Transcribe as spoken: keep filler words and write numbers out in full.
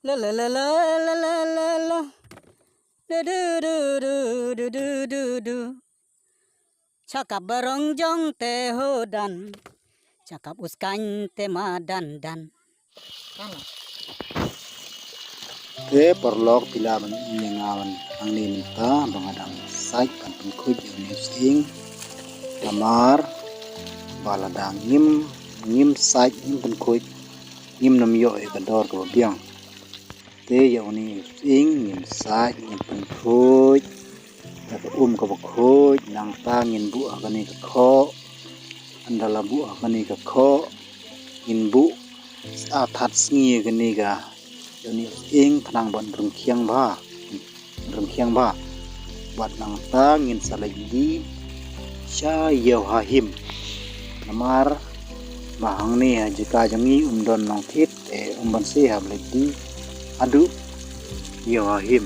La la la la la la la la. Du du du du du du du du. Chakap barong jong te hodan. Chakap uskaiñ te madan dan. Te paralok phi lah ban ïa nga wan hangne mynta ba nga dang sait ban pynkhuid ïa une u sying. Namar ba lada ngim, ngim sait ngim pynkhuid ngim nym ïoh ïa ka dor kaba biang. Te ïa une u sying ngin sait ngin pynkhuid da ka um kaba khuid, nangta ngin buh ha kane ka khoh. Ynda la buh ha kane ka khoh ngin buh sa that sngi kane ka, ïa une u sying khnang ban ryngkhiang bha, ryngkhiang bha. Bad nangta ngin sa leit die sha ïew ha him. Namar ba hangne ha jaka jong ngi um don nongthied, te um banse hap leit die haduh ïew ha him.